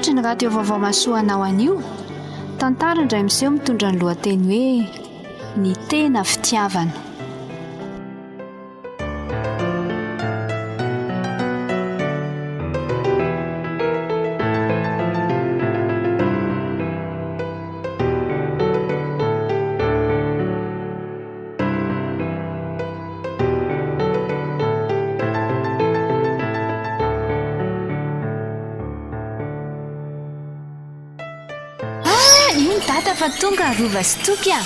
Atolotry ny Radio Vaovao Mahasoa anao anio, tantara indray miseho mitondra ny lohateny hoe Ny tena fitiavana. Ah, iny dada fa tonga Rova sy Toky a!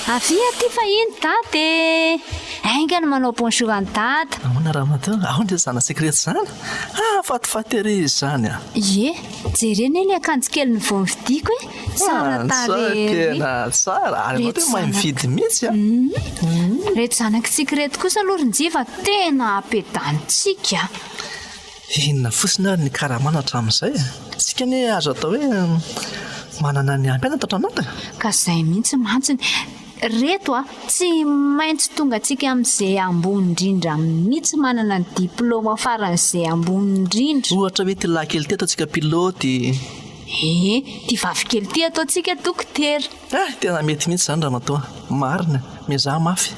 Avia aty fa iny dada e! Haingana manao bonjour an'i dada. Ahoana ramatoa? Ahoana izany zanasika ireto izany? Hahafatifaty ery izy izany a! Ie, jereo anie ilay akanjo keliny vao novidiako e! Tsara tarehy ery. Tena tsara, ary ianao tena mahay mividy mihitsy a! Ireto zanakitsika ireto kosa aloha ry Njiva tena ampiadanintsika a! Inona fotsiny ary ny karamana hatramin'izay e? Tsika anie azo atao hoe manana ny ampy ihany tato anaty e! Ka izay mihitsy mantsy. Reto a! Tsy maintsy tonga tsika amin'izay ambony indrindra mihitsy manana ny diplaoma faran'izay ambony indrindra. Ohatra hoe ity lahy kely ity ataontsika pilote. Ee, ity vavy kely ity ataontsika dokotera. Eh, tena mety mihitsy izany ramatoa. Marina, miezaha mafy.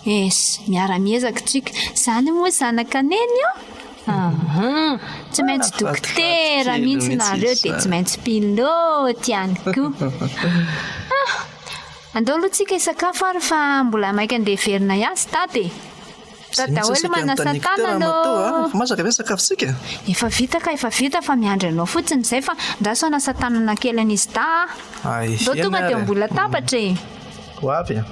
Es, miara-miezaka tsika. Izany moa zanaka neny io? Ahh, tsy maintsy dokotera mihitsy nareo dia tsy maintsy pilote ihany koa. Ah! Andao aloha tsika hisakafo ary fa mbola maika andeha hiverina hiasa i Dada e! Zay mihitsy saika anontaniako teo ramatoa a! Efa masaka ve ny sakafontsika? Efa vita ka, efa vita fa miandry anao fotsiny izay fa andraso hanasa tanana kely an'izy dahy a! Ay, Andao eny tonga dia ary e! ambony latabatra e! Ho avy e!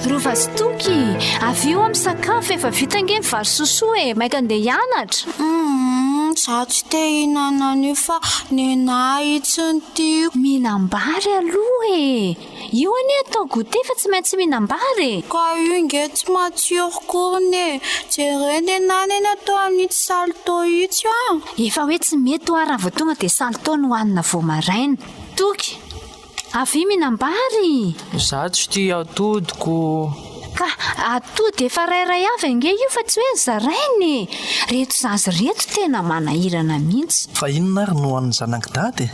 Rova sy Toky, avia eo amin'ny sakafo, efa vita ange ny vary sosoa e, maika andeha hianatra. Humm, za tsy te hihinana an'io fa nenahy tsy no tiako. Mihinam-bary aloha e! Io anie atao goûter fa tsy maintsy mihinam-bary e! Ka io nge tsy matsiro koriny e! Jereo nenahy anie natao an'itsy salto itsy an! Efa hoe tsy mety hoa raha vao tonga dia salto no hanina vao maraina. Toky! Avia mihinam-bary! Za tsy tia atody ko. Ka atody efa rairay avy ange io fa tsy hoe zaraina e! Reto zaza reto tena manahirana mihitsy. Fa inona ary no hanin'ny zanak'i dada e?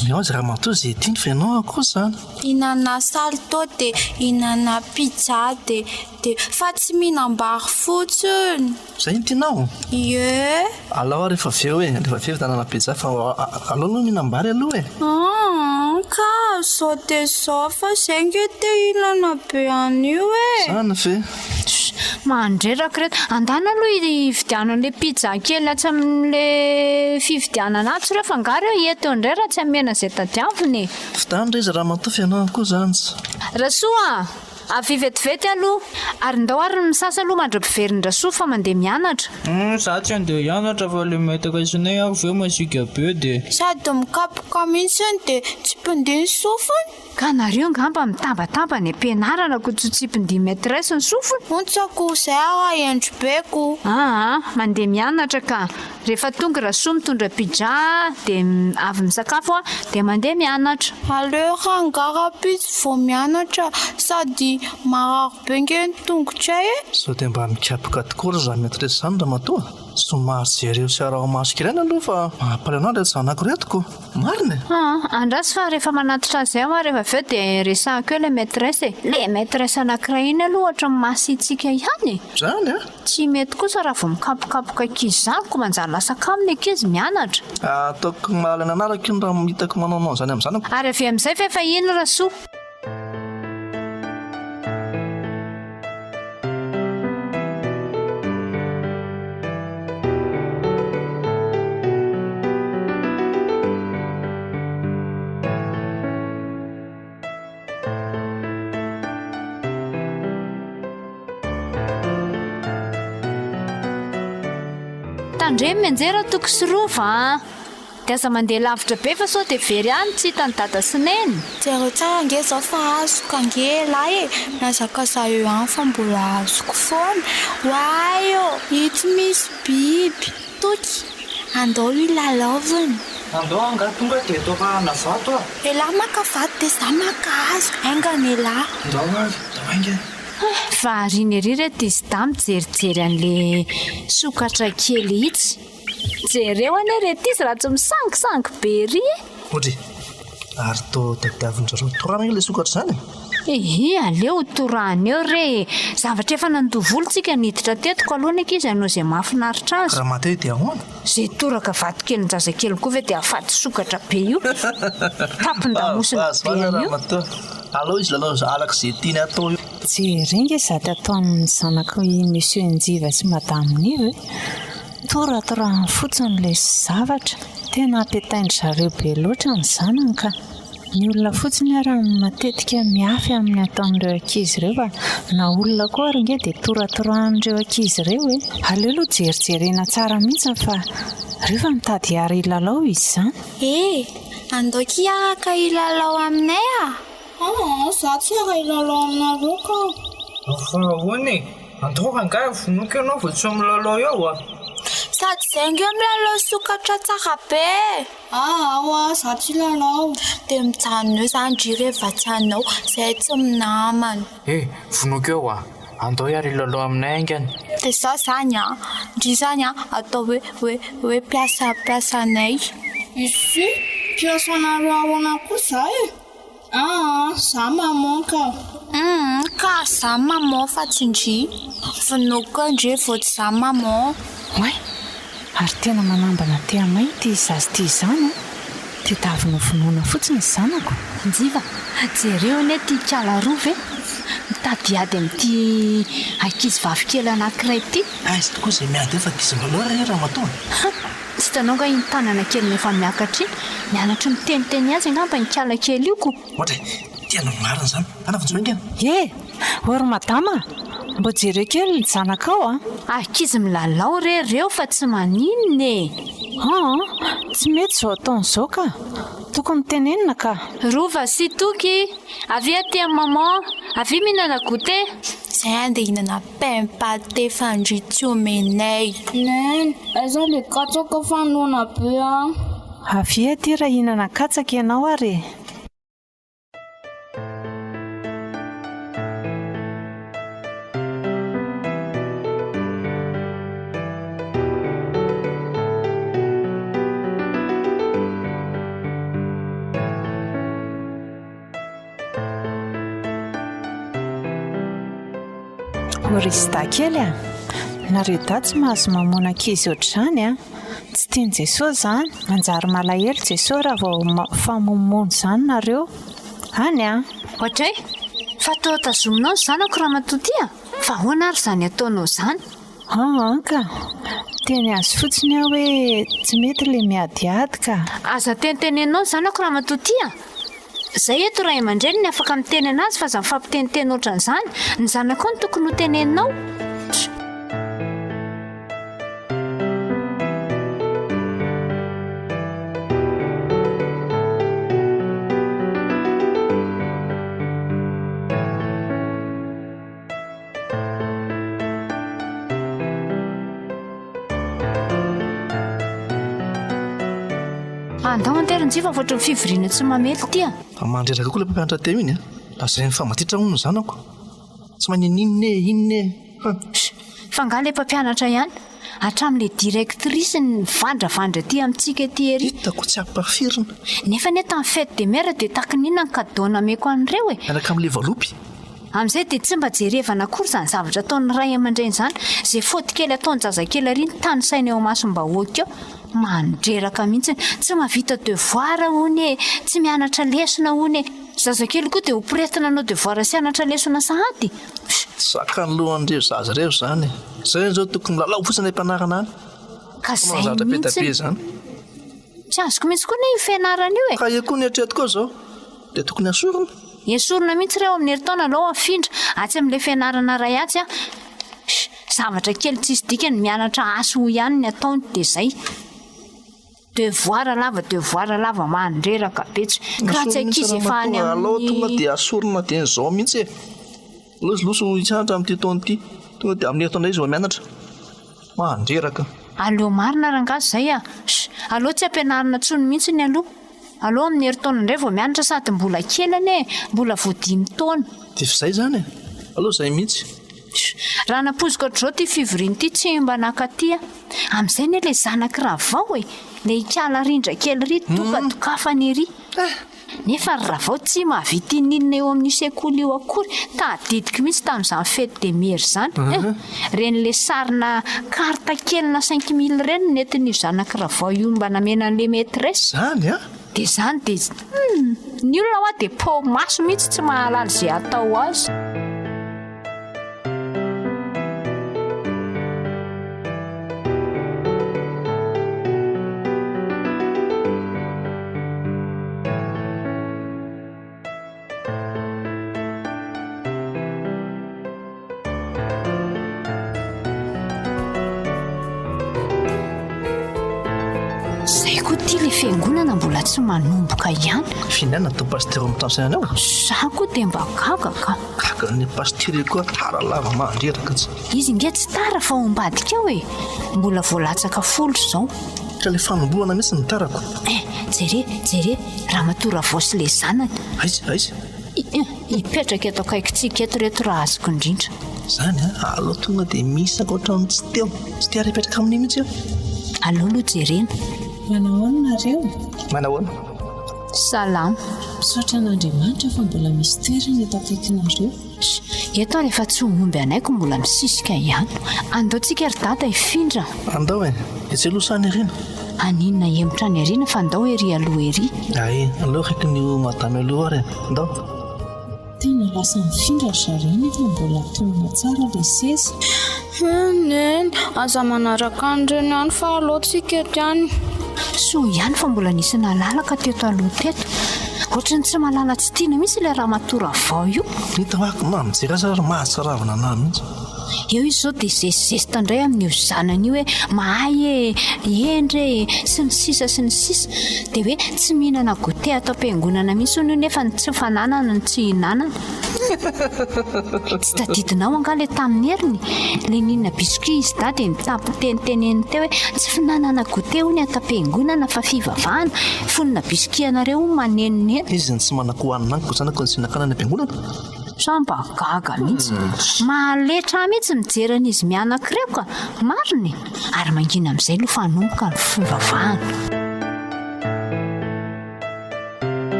Omeo azy ramatoa ze tiany fa ianao akory zany. Hinana salto de hinana pizza de de fa tsy mihinam-bary fotsiny. Zay no tianao? Ie. Alao ary rehefa avy eo e, rehefa avy eo hividianana pizza fa alao aloha mihinam-bary aloha e. Aa ka zao dia zao fa zay nge te hihinana be an'io e. Zany ve? Tss, mandreraka ireto. Andana aloha hividiano an'ilay pizza kely atsy amin'ilay fividianana atsy ireo fa angaha ireo hety eo indray raha tsy amena izay tadiaviny e. Vidano re izy ramatoa fa ianao koa zany tsy. Rasoa a! Avia vetivety aloha. Ary ndao ary ny misasa aloha mandra-piverin-dRasoa fa mandeha mianatra. Humm za tsy andeha hianatra fa le maîtresse-nay ary ve masiaka be de. Sady mikapoka mihitsiny de tsipindia ny sofiny. Ka nareo ngamba mitambatamba any am-pianarana ko tsy tsipindia maîtresse ny sofiny. Ontsa ko zay ara hendry be ko. Aa mandeha mianatra ka. Rehefa tonga Rasoa mitondra pizza dia avy misakafo aho dia mandeha mianatra. Aleo rangahy rahampitso vao mianatra sady marary be nge ny tongotray e! Sao dia mba mikapoka tokoa ry zany maîtresse zany ramatoa? Somary jereo sy araho maso kely ihany aloha fa mampalahelo anah ireto zanako ireto ko! Marina e! Aa, andraso fa rehefa manatitra azy aho rehefa avy eo dia resahako eo ilay maîtresse e! Ilay maîtresse anankiray iny aloha ohatran'ny masiatsiaka ihany e! Zany a! Tsy mety kosa raha vao mikapokapoka ankizy izany ko manjary lasa kamo ny ankizy mianatra. Ataoko mahalala ny anarako iny raha hitako manaonao an'izany amin'ny zanako. Ary avy amin'izay fa efa iny Rasoa. Tandremo mianjera Toky sy Rova a! Dia aza mandeha lavitra be fa sao dia very any tsy hitan'i dada sy neny. Jereo tsara ange izao fa azoko ange elah e! Mihazakazaha eo ihany fa mbola azoko foana. Oay ô! Itsy misy biby. Toky, andao hilalaovina. Andao angaha tonga dia torahana vato a! Elah maka vato dia za maka hazo, haingana elah. Andao ary, andao haingana. Variana ery reto izy dahy mijerijery an'le sokatra kely itsy. Jereo anie reto izy raha tsy misangisangy be ery e! Odry, ary toa tadiavin-dry zareo torahana ange ilay sokatra izany e! Ehe, aleo ho torahana eo re e! Zavatra efa nandoa vola tsika niditra teto ka aleo ny ankizy hanao izay mahafinaritra azy. Raha maty eo dia ahoana? Izay toraka vatokelin-jazakely koa ve dia hahafaty sokatra be io? Tampon-damosina be an'io. Aleo izy lalao araka izay tiany atao eo. Jereo nge izato ataon'ny zanak'i Monsieur Njiva sy Madame Niva e! Toratorahany fotsiny ilay zavatra. Tena ampiatain-dry zareo be loatra ny zanany ka. Ny olona fotsiny ary no matetika miafy amin'ny ataon'ireo ankizy ireo fa na olona koa ary ange dia toratorahan'ireo ankizy ireo e! Aleo aloha jerijerena tsara mihitsy fa ireo fa mitady hiara hilalao izy izany. E! Andao ki hiaraka hilalao aminay a! Aa! Za tsy hiara hilalao aminareo ka! Fa ahoana e? Andao rangahy vonoiko ianao vao tsy milalao eo a! Sady zay nge milalao sokatra tsara be e! Aa oa za tsy hilalao. Dia mijanona eo zany ndry rehefa tsy hanao, zay tsy minamana. Eh! Vonoiko eo a! Andao hiara hilalao aminay haingana. Dia zao zany an, ndry zany an atao hoe hoe hoe mpiasa mpiasanay. Izy, mpiasanareo ahoana koa za e? Aa za maman ka. Humm ka za maman fa tsy ndry. Vonoiko eo ndry vao tsy za maman. Oay! Ary tena manambana te hamay ity zaza ity izany an! Tedavina ho vonoina fotsiny ny zanako. Njiva, jereo anie ity kala rova e! Mitady hiady amin'ity ankizy vavy kely anankiray ity. Aiza tokoa izay miady eo fa ankizy milalao re ramatoa a! Ha! Tsy hitanao nga iny tanana keliny efa miakatra iny? Mianatra miteniteny azy angamba iny kala kely io ko! Ohatra e! Tena marina izany! Ana vonjeo haingana! He! Ô ry madama a! Mba jereo kely ny zanakao a! Ankizy milalao re reo fa tsy maninona e! Aa! Tsy mety izao ataony izao ka! Tokony tenenina ka! Rova sy Toky, avia aty amin'i maman, avia mihinana goûter! Zay andeha hihinana pain pâté fandria tsy omenay. Neny, aiza le katsaka fa noana be aho. Avia aty raha hihinana katsaka ianao ary e! O ry sda kely a! Nareo dahy tsy mahazo mamono ankizy ohatr'izany a! Tsy tian'i Jesoa izany, manjary malahelo Jesoa raha vao mifamonomono izany nareo any a! Oadray! Fa toa tazominao ny zanako ramatoa ty a! Fa ahoana ary izany ataonao izany? Aa ka! Teny azy fotsiny aho hoe tsy mety ilay miadiady ka! Aza tenitenenao ny zanako ramatoa ty a! Zay eto ray aman-dreniny afaka miteny anazy fa aza mifampiteniteny ohatran'izany, ny zanakao no tokony ho teneninao. Andao antery ny jifa voatry ny fivoriana tsy mamely ity a! Fa mandreraka koa ilay mpampianatra teo iny a! Lazainy fa maditra hono ny zanako. Tsy maninona e, inona e! Hum. Fa angaha ilay mpampianatra ihany? Hatramin'ilay directrice nivandravandra aty amintsika aty ery. Hitako tsy ampafirina. Nefa anie tamin'ny fête des mères dia takin'inona ny cadeau nameko an'ireo e! Miaraka amin'ilay valopy. Amin'izay dia tsy mba jerevana akory izany zavatra ataon'ny ray aman-dreny izany. Izay faute kely ataon-jazakely ary iny tanisaina eo imasom-bahoaka eo. Mandreraka mihitsy. Tsy mahavita devoir hono e! Tsy mianatra lesona hono e! Zazakely koa dia ho pretina hanao devoir sy hanatra lesona sahady? Tsy zakan'ny lohan'ireo zaza ireo izany e! Izay izao tokony milalao fotsiny any am-pianarana any. Ka Fa manao izay zavatra be dia mihitsy. be izany. Tsy azoko mihitsy koa anie io fianarana io e! Ka io koa ny eritrereto koa izao dia tokony asorina. Esorina mihitsy ireo amin'ny herintaona aleo afindra atsy amin'ilay fianarana iray atsy a! Zavatra kely tsisy dikany, mianatra asa hoy ihany ny ataony dia izay. Devoir lava devoir lava mandreraka be tsy ka raha tsy ankizy efa any Aleo amin'ny tonga dia asorina dieny izao mihitsy e. Aleo izy loso hianatra amin'ity taona ity. Tonga dia amin'ny herintaona indray izy vao mianatra. Mandreraka. Aleo marina rangahy zay a! Sh! Aleo tsy ampianarina tsony mihitsy ny aloha. Aleo amin'ny herintaona indray vao mianatra sady mbola kely anie e! Mbola vao dimy taona. Dia efa izay izany e! Aleo izay mihitsy. Sh! Raha nampoiziko hatrizao ity fivoriana ity tsy mba nankaty aho. Amin'izay anie ilay zanak'i Ravao e! Ilay ikala rindra kely iry dokadokafany ery. Eh! Nefa ry Ravao tsy mahavita ininona eo amin'io sekoly io akory, tadidiko mihitsy tamin'izany fety de mère izany eh! Ireny le sarina carte kelina cinq mille ireny no nentin'io zanak'i Ravao io mba namena an'le maitresse. Zany an! Dia izany dia hum! Ny olona hoa dia pao-maso mihitsy tsy mahalala izay atao azy. Zay koa ty le fiangonana mbola tsy manomboka ihany. F'inona no ataon'i Pasitera ao amin'ny trano fisainana ao? Za koa dia mba gaga ka. Gaga ny pasitera io koa tara lava mandreraka tsy. Izy nge tsy tara fa ao ambadika ao e! Mbola vao latsaka folo izao. Ka le fanombohana mihitsy no tarako. Eh, jere, jere, ramatoa Ravao sy le zanany. Aiza, aiza? Hipetraka eto akaikintsika eto reto raha azoko indrindra. Zany an, aleo tonga dia misaka ohatran'ny tsy teo. Tsy te ary hipetraka amin'io mihitsy aho. Aleo aloha jerena. Manahoana nareo? Manahoana? Salama. Misaotra an'Andriamanitra fa mbola misy toerana eto akaikinareo. Sh, eto ary efa tsy ho omby anay ko mbola misisika ihany. Andao tsika ry dada hifindra. Andao e! Etsy aloha sa any aoriana? Haninona hihemotra any aoriana fa andao ery aloha ery. Ay, aleo akaikin'io madame aloha ary e! Andao. Tena lasa nifindra ry zareo nefa mbola tonina tsara ilay seza. He Neny, aza manaraka an'ireny any fa aleo tsika eto ihany. Soa ihany fa mbola nisy nalalaka teto aloha teto. Ohatran'ny tsy malala tsy tiana mihitsy ilay ramatoa Ravao io. Hita hoa, na mijery azy ary mahatsiravina anah mihitsy. Eo izy izao dia zesizesta indray amin'io zanany io hoe mahay e, hendry e, sy ny sisa sy ny sisa. Dia hoe tsy mihinana goûter ato am-piangonana mihitsy hono io nefa ny tsy fananany no tsy ihinanany. Tsy tadidinao angaha ilay tamin'ny heriny? Ilay nihinana biscuit izy dahy dia nitampiteniteneniny teo hoe tsy fihinanana goûter hono ato am-piangonana fa fivavahana. Fonona biscuit anareo hono manenoneno. Izy no tsy manan-kohanina any koa zanako no tsy hihinan-kanina any am-piangonana. Sa mba gaga mihitsy. Mahaletra ahy mihitsy mijery an'izy mianaka ireo ka. Marina e! Ary mangina amin'izay aloha fa hanomboka ny fivavahana.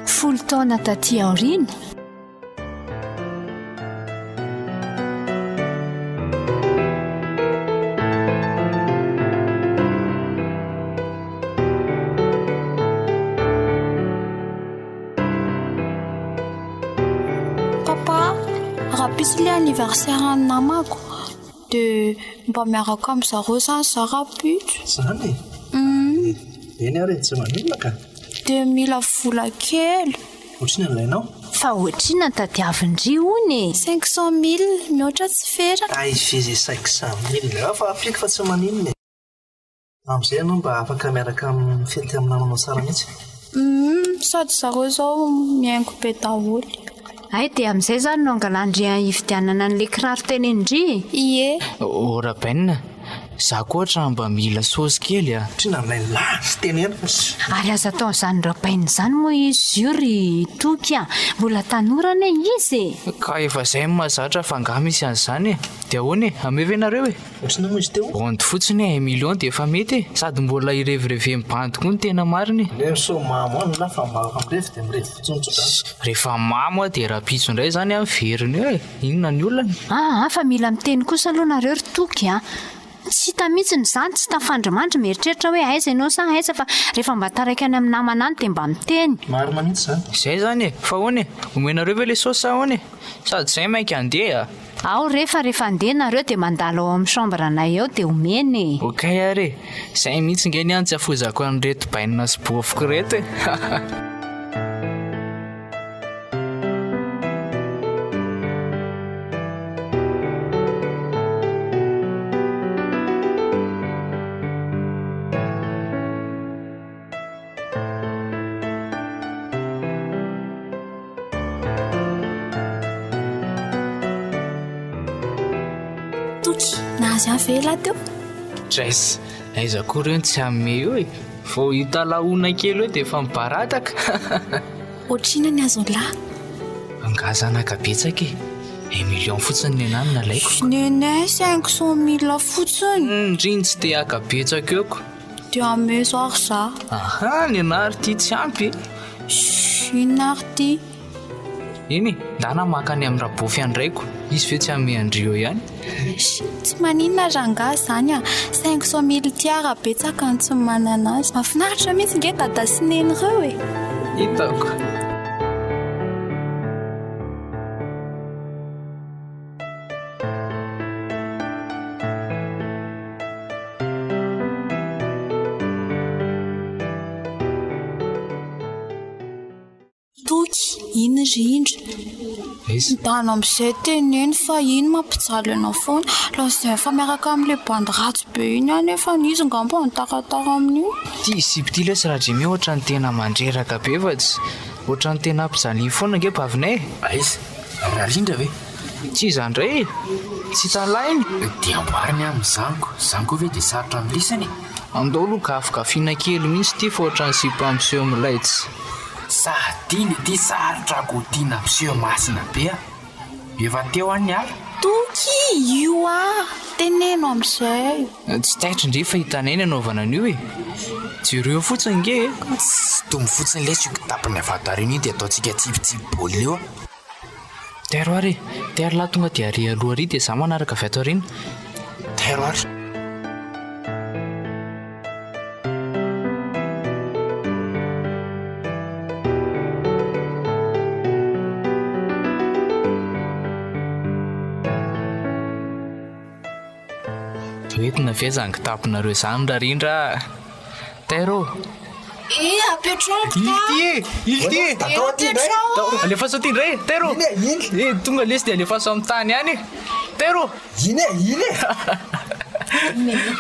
Folo taona taty aoriana. Papa, rahampitso ilay anniversaire an'ny namako dia mba miaraka amin-dry zareo izany izaho rahampitso. Izany e? Eny ary e, tsy maninona ka. Dia mila vola kely. Ohatrinona no ilainao? Fa ohatrinona no tadiavin-dry hono e? 500 mille, mihoatra tsy ferana. Hay ve izay 500 mille? Ao fa ampiako fa tsy maninona e. Amin'izay ianao mba afaka miaraka mifety amin'ny namanao tsara mihitsy. Humm, sady zareo izao mihaingo be daholo. Hay dia amin'izay izany no angalan-dry hividianana an'ilay kiraro tenenin-dry e? Ie. Oh Rabainina, za koa ohatran'ny mba mila saosy kely a! Tena milay lahy sy teneno. Ary aza atao an'izany Rabainina izany moa izy io ry Toky a! Mbola tanora anie izy e! Ka efa izay no mahazatra fa angaha misy an'izany e! Dia ahoana e? Ameo ve nareo e? Ohatr'inona moa izy teo? Bandy fotsiny e, un million dia efa mety e! Sady mbola hirevireven'ny bandy koa no tena marina e! Aleo sao mamo any lah fa mba mirevy dia mirevy fotsiny tsodrano. Rehefa mamo aho dia rahampitso indray izany aho miverina eo e! Inona ny olana? Aa fa mila miteny kosa aloha nareo ry Toky a! Tsy hita mihitsiny izany, tsy tafandrimandry mieritreritra hoe aiza ianao sa aiza fa rehefa mba taraiky any amin'ny namana any dia mba miteny. Marina mihitsy izany. Izay izany e! Fa ahoana e? Omenareo ve ilay saosy sa ahoana e? Sady izay mainka handeha a! Ao re fa rehefa handeha nareo dia mandalo ao amin'ny chambre anay ao dia omena e! Ok ary e! Zay mihitsy nge ny ahy no tsy afoizako an'ireto bainina sy bofoko ireto e! Nahazo ihany ve ialahy teo? Jess, aiza koa ireo no tsy hanome eo e? Vao hitalahoana kely eo dia efa mibaradaka. Ohatrinona ny azon'lah? Angaha zanaka betsaka e! Un million fotsiny ny anah no nalaiko. Nenay 500 mille fotsiny. Ndry ny tsy te haka betsaka eo ko. Dia amezo ary za. Aha, ny anah ary ty tsy ampy e. Shh, inona ary ty? Eny e, ndana maka any amin'ny Rabofy any raiko, izy ve tsy hanome an-dry eo ihany? Shh, tsy maninona rangahy izany a! 500 mille ty ara betsaka ny tsy manana azy. Mahafinaritra mihitsy nge dada sy neny ireo e! Hitako. Toky, iny rindra. Ndana amin'izay teneno fa iny mampijaly anao foana. Lazainy fa miaraka amin'ilay bandy ratsy be iny aho nefa izy ngamba mitaratara amin'io. Ty sipa ty lesy Rajimmy ohatran'ny tena mandreraka be fa tsy ohatran'ny tena ampijaliany foana ange bavinay e. Aiza? Rarindra ve? Tsy iza indray e! Tsy hitan'lah iny? Dia amboariny amin'izany ko! Izany koa ve dia sarotra amin'ny lisany e? Andao aloha gafigafiana kely mihitsy ity fa ohatran'ny sipa miseho milay tsy. Sady iny ity sarotra gotiana miseho masina be a! Efa teo aho niala. Toky io ah! Teneno amin'izay. Tsy taitra ndry fa hitanay ny anaovana an'io e! Jereo fotsiny nge e! Sintomy fotsiny lesy io kitapony avy ato aoriana io dia ataontsika tsipitsipy baolina eo a! Tairo ary e! Tairo lahy tonga dia ary aloha ary dia za manaraka avy ato aoriana. Tairo ary. Hoentina ve izany kitaponareo izany Rarindra a? Tairo ô! Eh, apetraho ny kitapo. Ity e! Ity e! Atao aty indray. Alefaso aty indray e! Tairo! Iny e, iny. Eh, tonga lesy dia alefaso amin'ny tany any e! Tairo! Iny e, iny e!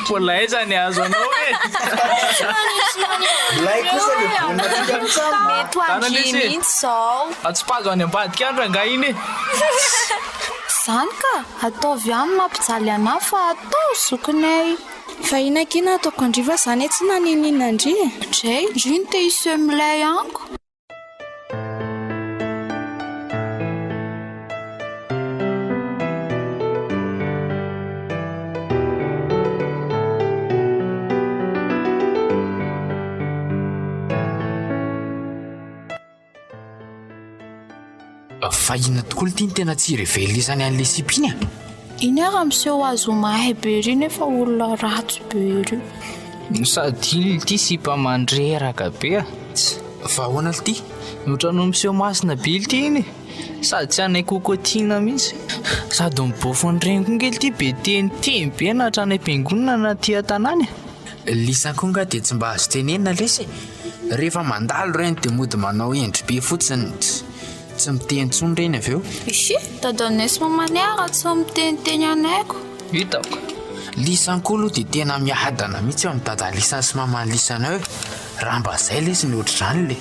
Mbola aiza ny azo anao e? Milay kosa le baolina tsika mitsam. Mety ho an-dry mihitsy izao. Atsipazo any ambadika any rangahy iny e! Zany ka! Ataovy ihany mampijaly anah fa ataovy zokinay. Fa ina akia no ataoko an-dry fa za anie tsy naninona an-dry e. Dray, ndry no te hiseho milay amiko. Fa inona tokoa ity no tena tsy revelisany an'ilay sipa iny a? Iny ary miseho azy ho mahay be ery nefa olona ratsy be ery. Sady iny ity sipa mandreraka be a. Fa ahoana lty? Ohatran'ny miseho masina be lty iny e. Sady tsy hanaiky ho kotiana mihitsy. Sady mibaofin'ny reny koa nge lty be teniteny be na hatrany am-piangonana na aty an-tanàna e. Lisany koa nga dia tsy mba azo tenenina lesy e. Rehefa mandalo ireny dia mody manao hendry be fotsiny, tsy miteny intsony ireny avy eo. Ishi, dadanay sy mamanay ara tsy miteniteny anay ko. Hitako. Lisany koa aloha dia tena miadana mihitsy eo amin'ny dadan'i lisany sy maman'i lisany eo e. Raha mba zay lesy ny ohatr'izany le.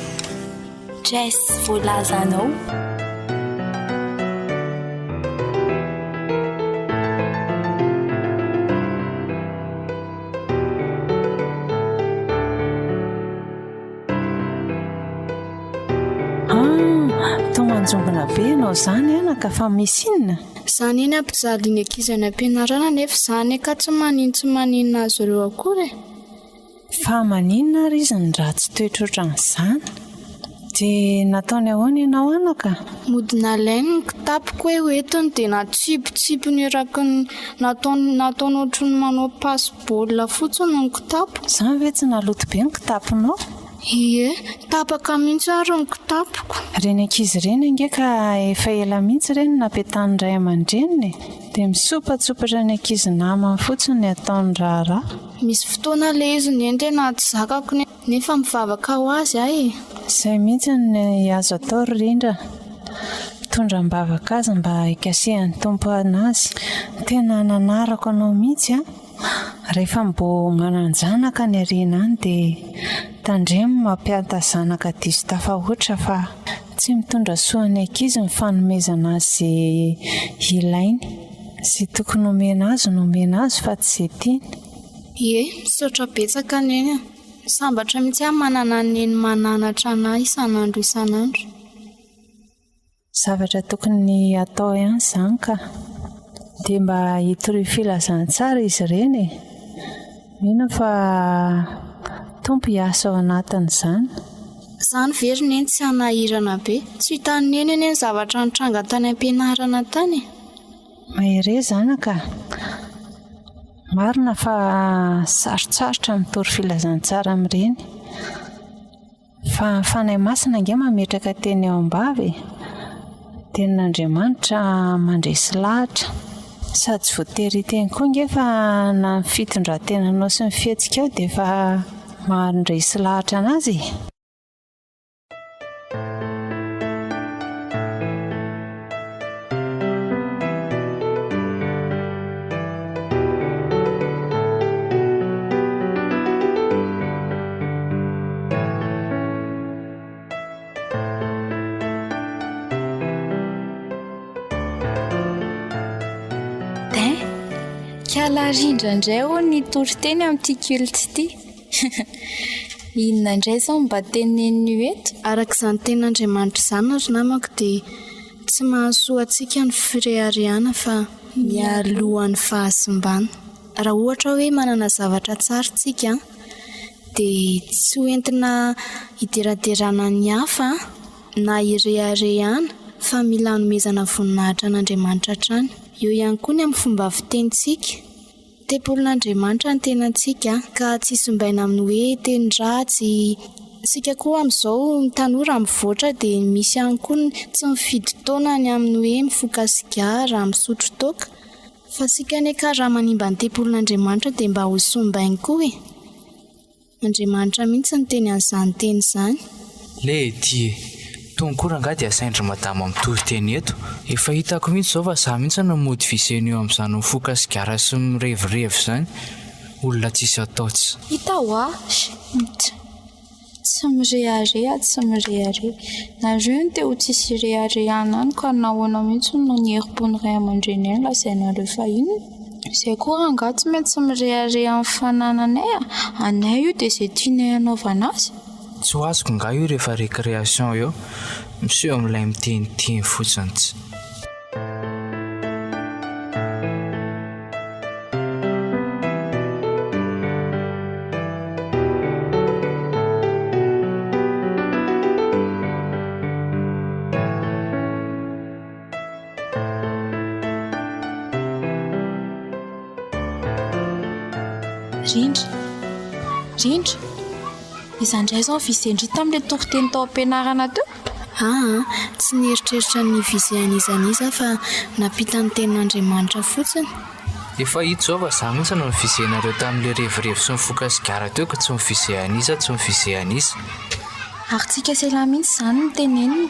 Jess voalazanao. Ah, toa manjombona be ianao izany anaka fa misy inona? Za anie ny ampijalian'ny ankizy any am-pianarana nefa za anie ka tsy manin tsy maninona azy ireo akory e. Fa maninona ary izy no ratsy toetra ohatran'izany? Dia nataony ahoana ianao anaka? Mody nalainy ny kitapoko hoe hoentiny dia natsipitsipiny eraky ny nataony nataony ohatry ny manao passe baolina fotsiny ny kitapo. Izany ve tsy naloto be ny kitaponao? Ie, tapaka mihitsy ary ny kitapoko. Ireny ankizy ireny ange ka efa ela mihitsy ireny no nampetahan'ny ray aman-dreniny e! Dia misompatsopatra ny ankizy namany fotsiny ny ataony raharaha. Misy fotoana ilay izy neny tena tsy zakako Nefa mivavaka ho azy aho e! Izay mihitsy no azo atao ry Rindra. Mitondra am-bavaka azy mba hikasihan'ny Tompo anazy. Tena nanarako anao mihitsy an! Rehefa mbo manan-janaka any aoriana any dia tandremo mampianta zanaka diso tafahoatra fa tsy mitondra soa ny ankizy ny fanomezana azy izay ilainy. Izay tokony homena azy no omena azy fa tsy izay tiany. Ie, misaotra betsaka Neny a! Sambatra mihitsy aho manana an'i Neny mananatra anah isan'andro isan'andro. Zavatra tokony hatao ihany izany ka. Dia mba hitorio filazantsara izy ireny e! Mino aho fa Tompo hiasa ao anatin'izany. Izany ve ry Neny tsy hanahirana be? Tsy hitan'i Neny anie ny zavatra nitranga tany am-pianarana tany e! Mahereza anaka a! Marina fa sarotsarotra ny mitory filazantsara amin'ireny. Fa ny Fanahy Masina ange mametraka teny eo am-bava e! Tenin'Andriamanitra mandresy lahatra. Sady tsy voatery hiteny koa ange fa na ny fitondran-tenanao sy ny fihetsikao dia efa mandresy lahatra an'azy e! Hein! Kiala rindra indray hono ny toriteny amin'ity culte ity. Inona indray izao no mba tenenin'io eto? Araka izany tenin'Andriamanitra izany ry namako dia tsy mahasoa antsika ny fireharehana fa mialohan'ny fahasimbana. Raha ohatra hoe manana zavatra tsara tsika dia tsy ho entina hideraderana ny hafa na hireharehana fa mila hanomezana voninahitra an'Andriamanitra hatrany. Eo ihany koa ny amin'ny fomba fitenintsika. Tempolin'Andriamanitra ny tenantsika ka tsy simbaina amin'ny hoe teny ratsy. Isika koa amin'izao ny tanora mivoatra dia misy ihany koa ny tsy mifidy taona ny amin'ny hoe mifoka sigara, misotro toaka. Fa tsika anie ka raha manimba ny tempolin'Andriamanitra dia mba ho sombainy koa e! Andriamanitra mihitsy niteny an'izany teny izany. Lety e! Tony koa rangahy dia asain-dry madama mitory teny eto. Efa hitako mihitsy izao fa za mihitsy no mody visena eo amin'izany mifoka sigara sy mirevirevy izany. Olona tsisy atao tsy. Hita hoa! Nt. Tsy mirehareha tsy mirehareha. Nareo no te ho tsisy ireharehana any ka nahoana mihitsy no ny herim-pon'ny ray aman-dreny ihany lazainareo fa inona? Izay koa rangahy tsy maintsy mirehareha amin'ny fanananay a! Anay io dia izay tianay hanaovana azy. Tsy ho azoko nga io rehefa récréation eo, miseho amin'ilay miteniteny fotsiny tsy. Rindra. Rindra. Iza indray izao ny viser-ndry tamin'ilay toriteny tao am-pianarana teo? Aa, tsy nieritreritra ny hi-viser an'iza n'iza aho fa nampita ny tenin'Andriamanitra fotsiny. Efa hita izao fa za mihitsy no ni-viser-nareo tamin'ilay revirevy sy nifoka sigara teo ka tsy mi-viser an'iza tsy mi-viser an'iza. Ary tsika sy elah mihitsy izany no tenenina.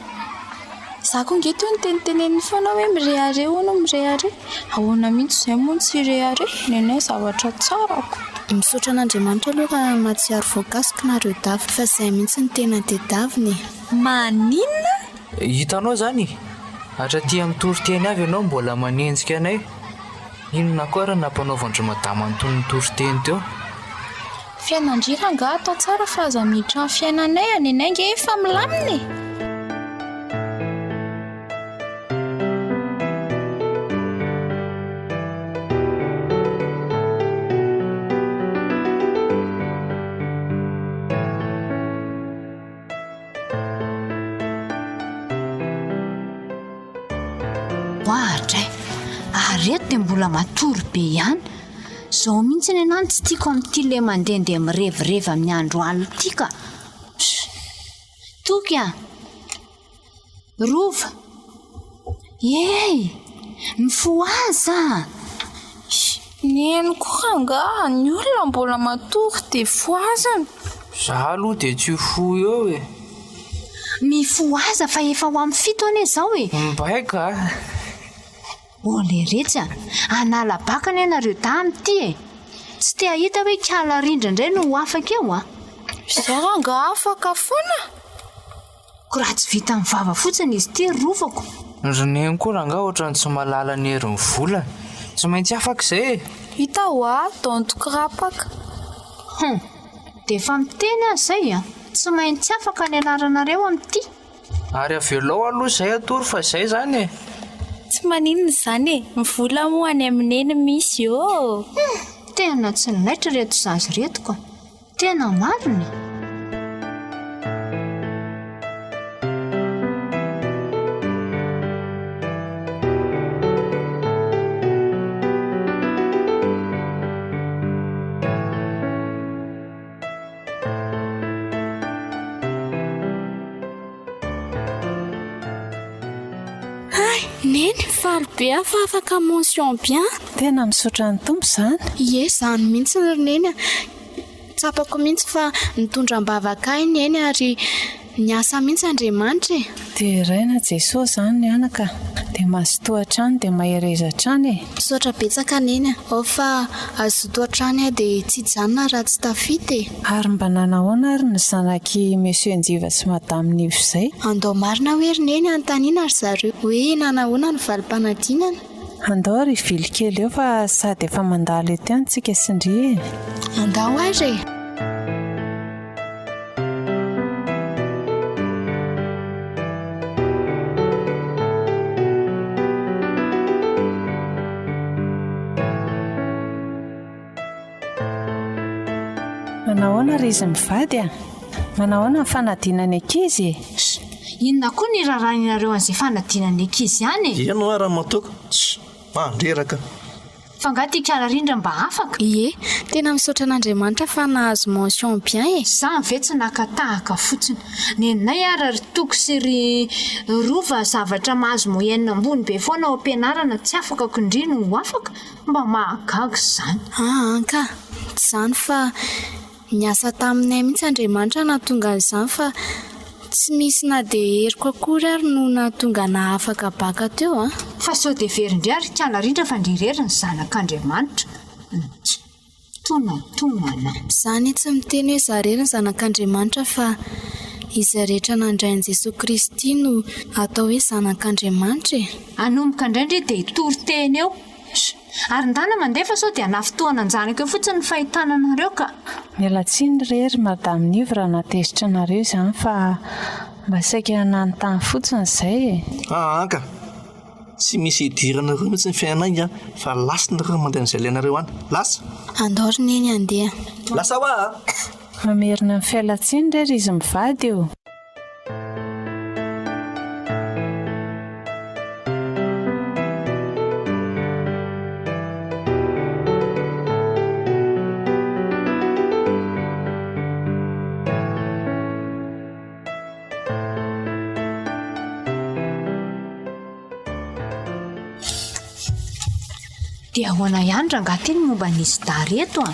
Za koa nge toa niteniteneniny foana hoe mirehareha hono mirehareha. Ahoana mihitsy izay moa no tsy hirehareha? Nenay zavatra tsara ko. Misaotra an'Andriamanitra aloha raha mahatsiaro voakasika nareo dafy fa zay mihitsy no tena tedavina e. Maninona? Hitanao izany e! Hatraty amin'ny toriteny avy ianao mbola manenjika anay. Inona koa ary no nampanaovan-dry madama an'itony toriteny teo? Fiainan-dry rangaha atao tsara fa aza miditra amin'ny fiainanay a, nenay nge efa milamina e! Oadray! Ary eto dia mbola matory be ihany. Izao mihitsy ny anah no tsy tiako amin'ity le mandehandeha mirevirevy amin'ny andro alina ity ka. Toky a! Rova! Hey! Mifohaza! Neny koa angaha ny olona mbola matory dia fohazana? Za aloha dia tsy hifoha eo e! Mifohaza fa efa ho amin'ny fito anie izao e! Mibaiko a! Oh leretsy a! Hanala baka anie nareo dahy amin'ity e! Tsy te hahita hoe kala rindra indray no ho afaka eo a! Izao rangaha afaka foana? Ko raha tsy vitan'ny vava fotsiny izy ity ry rovako. Ry neny koa rangaha ohatran'ny tsy mahalala ny herin'ny volana. Tsy maintsy afaka izay e! Hita hoa, donto kirapaka. Hum! Dia efa miteny aho izay an! Tsy maintsy afaka ny anaranareo amin'ity. Ary avelao aloha izay hatory fa izay izany e! Tsy maninona izany e! Ny vola moa any amin'i Neny misy ô! Hum! Tena tsy naitra ireto zaza ireto ka! Tena marina e! Hay, Neny, faly be aho fa afaka mention bien. Tena misaotra ny Tompo izany. Ie, izany mihitsy ry Neny a. Tsapako mihitsy fa nitondra am-bavaka ahy Neny ary niasa mihitsy Andriamanitra e! Deraina Jesoa izany anaka dia mazotoa hatrany dia mahereza hatrany e! Misaotra betsaka Neny a! Ao fa hazoto hatrany aho dia tsy hijanona raha tsy tafita e! Ary mba nanahoana ary ny zanak'i Monsieur Njiva sy Madame Nivo izay? Andao marina hoe ry Neny hanontaniana ry zareo hoe nanahoana ny valim-panadinana? Andao ary hivily kely eo fa sady efa mandalo eto ihany tsika sy ndry e! Andao ary e! Manahoana ry izy mivady a! Manahoana ny fanadinan'ny ankizy e? Sh! Inona koa ny irarahinareo an'izay fanadinan'ny ankizy any e? Eny hoa ramatoa ka! Sh! Mandreraka! Fa nga ty kala rindra mba afaka? Ie, tena misaotra an'Andriamanitra fa nahazo mention bien e! Zany ve tsy naka tahaka fotsiny. Nenay ara ry Toky sy ry Rova zavatra mahazo moyenne ambony be foana ao am-pianarana tsy afaka ko ndry no ho afaka? Mba mahagaga izany. Aa ka! Tsy izany fa niasa taminay mihitsy Andriamanitra nahatonga an'izany fa tsy misy na dia heriko akory ary no nahatonga anah afaka baka teo an! Fa sao dia very ndry ary kala rindra fa ndry irery ny zanak'Andriamanitra. Tch! Tonatonana. Za anie tsy miteny hoe za irery ny zanak'Andriamanitra fa izay rehetra nandray an'i Jesoa Kristy no atao hoe zanak'Andriamanitra e! Hanomboka indray ndry dia hitory teny eo. Sh! Ary ndana mandeha fa sao dia hanafintohana an-janaka eo fotsiny ny fahitana anareo ka. Miala tsiny re ry Madame Nivo raha nahatezitra anareo izany fa mba saika nanontany fotsiny izay e. Aa ka! Tsy misy idiranareo mihitsy ny fiainanay an, fa lasa nareo mandeha amin'izay alainareo any. Lasa! Andao ry Neny handeha. Lasa hoa a! Mamerina ny fialantsiny re ry izy mivady ô! Dia ahoana ihany rangahy ty ny momba an'izy dahy reto an?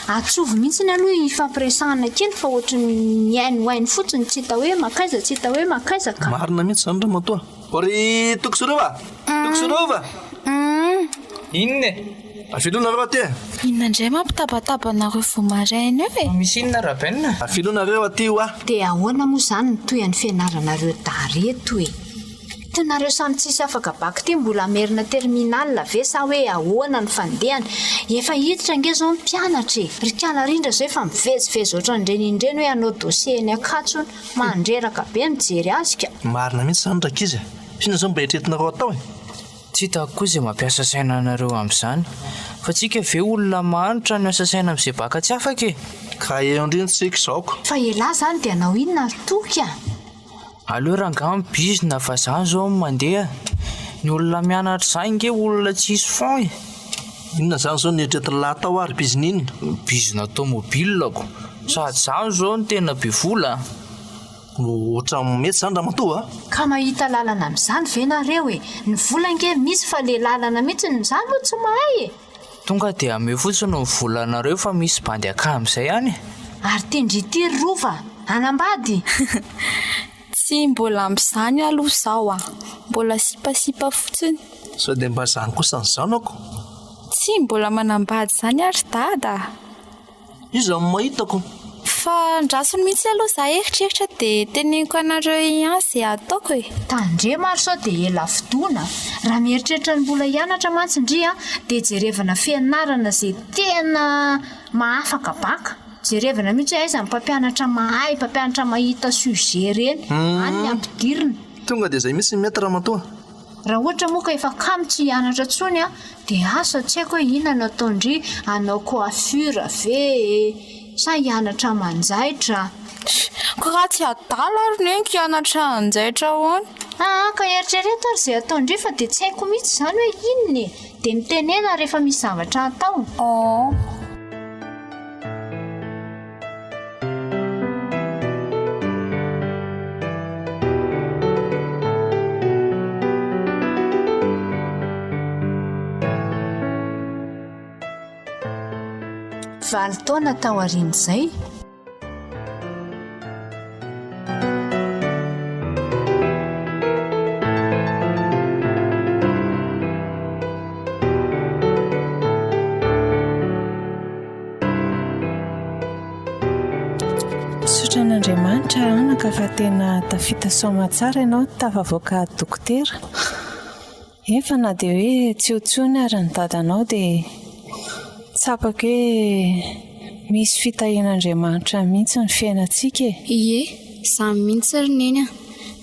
Atsovy mihitsiny aloha hifampiresahana kely fa ohatry ny mihainohaino fotsiny tsy hita hoe mankaiza tsy hita hoe mankaiza ka. Marina mihitsy izany ramatoa. O ry Toky sy Rova! Toky sy Rova! Inona e? Afilio nareo aty e! Inona indray mampitabataba anareo vao maraina eo e? Misy inona Raben? Afilio nareo aty hoa! Dia ahoana moa izany ny tohin'ny fianaranareo dahy reto e? Ty nareo samy tsisy afaka bac ty mbola hamerina terminal ve sa hoe ahoana ny fandehany? Efa hiditra ange zao ny mpianatra e! Ry kala rindra zao efa mivezivezy ohatran'ireny indreny hoe hanao dossier eny Ankatso hono, mandreraka be mijery azy ka! Marina mihitsy izany rankizy a! F'inona izao mba eritreretinareo atao e? Tsy hitako koa izay mampiasa saina anareo amin'izany. Fa tsika ve olona mahantra no hiasa saina amin'izay baka tsy afaka e? Ka eo indrindra tsika izao ko. Fa elah zany dia hanao inona ry Toky a? Aleo rangaha mi-bizna fa za zao no mandeha. Ny olona mianatra izany nge olona tsisy fond e. Inona izany izao no eritreretin'lah atao ary bizna inona? Bizna tomobile ko. Sady zany zao no tena be vola a. Ohatran'ny mety izany ramatoa a! Ka mahita lalana amin'izany ve nareo e? Ny vola ange misy fa le lalana mihitsy no za aloha tsy mahay e! Tonga dia ameo fotsiny ny volanareo fa misy bandy akama izay any e! Ary ty ndry ity ry Rova? Hanambady? Tsy mbola amin'izany aloha izaho a! Mbola sipasipa fotsiny. Sao dia mba izany kosa ny zanako? Tsy mbola manambady izany aho ry dada a! Iza no mahitako? Fa andraso mihitsy aloha za hieritreritra dia teneniko anareo ihany izay ataoko e. Tandremo ary sao dia ela fotoana. Raha mieritreritra ny mbola hianatra mantsy ndry an, dia jerevana fianarana izay tena mahafaka baka. Jerevana mihitsy hoe aiza ny mpampianatra mahay, mpampianatra mahita sujet ireny. Any ny ampidirina. Tonga dia izay mihitsy ny mety ramatoa. Raha ohatra moa ka efa kamo tsy hianatra intsony an, dia asa tsy haiko hoe inona no ataon-dry, hanao coiffure ve e, sa hianatra manjaitra? Ko raha tsy adala ary neniko hianatra hanjaitra ahoana? Aa ka eritrereto ary izay ataon-dry fa dia tsy haiko mihitsy izany hoe inona e! Dia mitenena rehefa misy zavatra atao. Oh. Valo taona taorian'izay. Misaotra an'Andriamanitra anaka fa tena tafita soamatsara ianao tafavoaka dokotera. Efa na dia hoe tsy eo intsony ary ny dadanao dia tsapako hoe misy fitahian'Andriamanitra mihitsy ny fiainantsika e. Ie, izany mihitsy ry Neny a!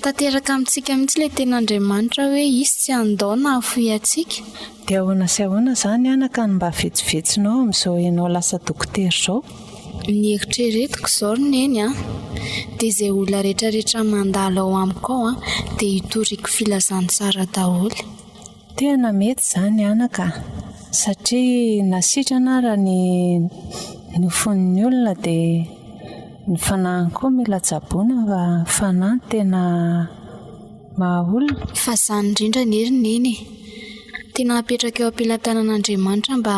Tanteraka amintsika mihitsy ilay tenin'Andriamanitra hoe Izy tsy handao na hahafoy antsika. Dia ahoana sy ahoana izany anaka no mba vetsovetsinao amin'izao ianao lasa dokotera izao? Ny eritreretiko izao ry Neny a, dia izay olona rehetrarehetra mandalo ao amiko ao an, dia hitoriako filazantsara daholo. Tena mety izany anaka a! Satria na sitrana ara ny nofon'ny olona dia ny fanahiny koa mila tsaboina fa ny fanahy no tena Maha olona. Fa izany indrindra anie ry Neny e! Tena apetraka eo am-pelatanan'Andriamanitra mba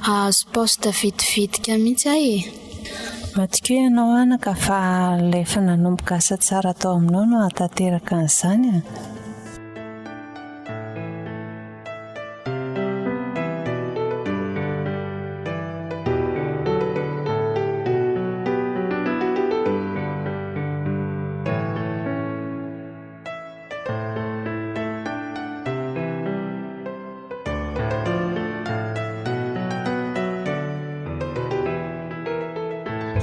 hahazo poste vetivetika mihitsy aho e! Matokia ianao anaka fa ilay efa nanomboka asa tsara tao aminao no hahatanteraka an'izany a!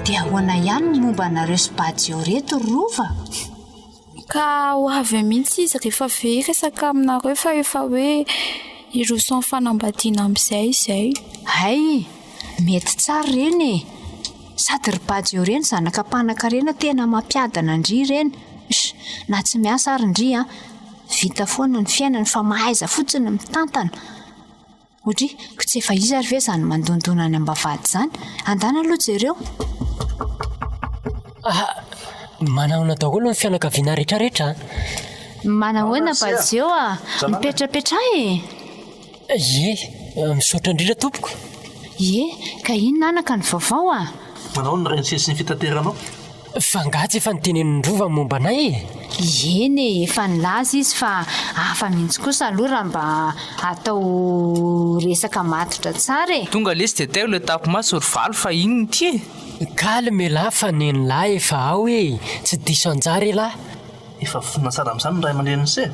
Dia ahoana ihany ny momba anareo sy Bajo ireto ry Rova? Ka ho avy eo mihitsy izy rehefa avy eo hiresaka aminareo fa efa hoe hiroso amin'ny fanambadiana amin'izay izay. Hay! Mety tsara ireny e! Sady ry Bajo ireny zanaka mpanankarena tena mampiadana an-dry ireny. Sh! Na tsy miasa ary ndry an! Vita foana ny fiainany fa mahaiza fotsiny mitantana. Odry, ko tsy efa iza ary ve izany mandondona any am-bavahady izany? Andana aloha jereo. Ah! Manahoana daholo ny fianakaviana rehetrarehetra an! Manahoana Bajeo a! Mipetrapetraha e! Ie, misaotra indrindra tompoko. Ie, ka inona anaka ny vaovao a? Manao ny rainy sy ny fitateranao. Fa angaha tsy efa notenenin'i Rova ny momba anay e? Eny e, efa nilaza izy fa hafa mihitsy kosa aloha raha mba atao resaka matotra tsara e. Tonga lesy dia tairo le tapimaso ry valo fa inona ity e? Calme elah fa nenilahy efa ao e, tsy diso anjara elah. Efa vonona tsara amin'izany ny ray aman-drenin'i se?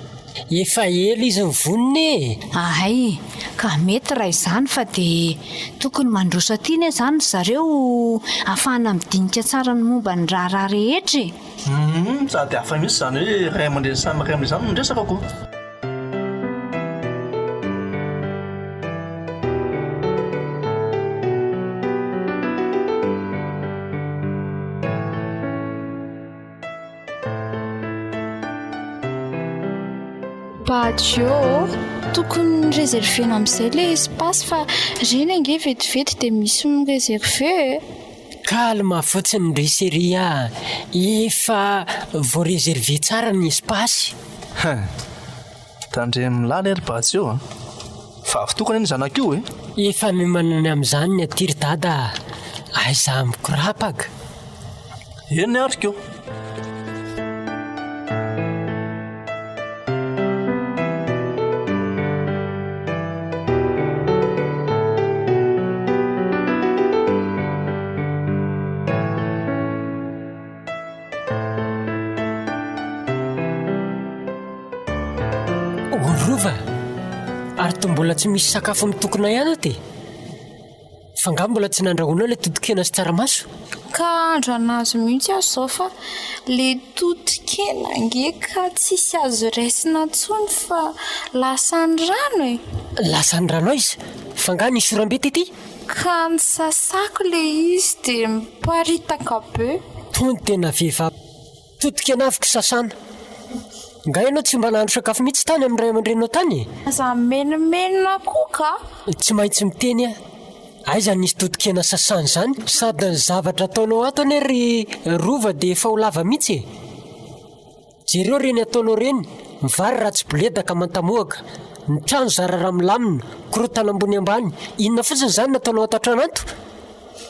Efa ela izy no vonona e! Ahay, ka mety raha izany fa dia tokony mandroso aty anie izany ry zareo ahafahana midinika tsara ny momba ny raharaha rehetra e! Humm, sady hafa mihitsy izany hoe ray aman-dreny samy ray aman-dreny izany no resaka ko! Badio ô! Tokony reservena amin'izay ilay espace fa ireny ange vetivety dia misy mi-reserver e! Calme fotsiny ry chérie a! Efa voa-reserver tsara ny espace. Hein! Tandremo lahy le ry Badio a! Vavy tokana anie zanako io e! Efa miomana ny amin'izany ny aty ry dada a! Aiza mikorapaka? Eny ary ko! Rova, ary toa mbola tsy misy sakafo mitokona ihany ato e? Fa nga mbola tsy nandrahoinao ilay totokena sy tsaramaso? Ka hahandro anazy mihitsy aho izao fa le totokena ange ka tsisy azo raisina intsony fa lasan'ny rano e! Lasan'ny rano aiza? Fa nga nisy oram-be tety? Ka nisasako le izy dia miparitaka be. Tony tena vehivavy Totokena avy kisasana. Nga ianao tsy mba nahandro sakafo mihitsy tany amin'ny ray aman-dreninao tany e? Aza mimenomenona koa ka! Tsy maintsy miteny aho. Aiza nisy totokena sasana izany? Sady ny zavatra ataonao ato anie ry Rova dia efa ho lava mihitsy e! Jereo ireny ataonao ireny, ny vary ratsy boledaka aman-tamohaka, ny trano zara raha milamina, korontana ambony ambany, inona fotsiny izany no ataonao ato an-trano ato?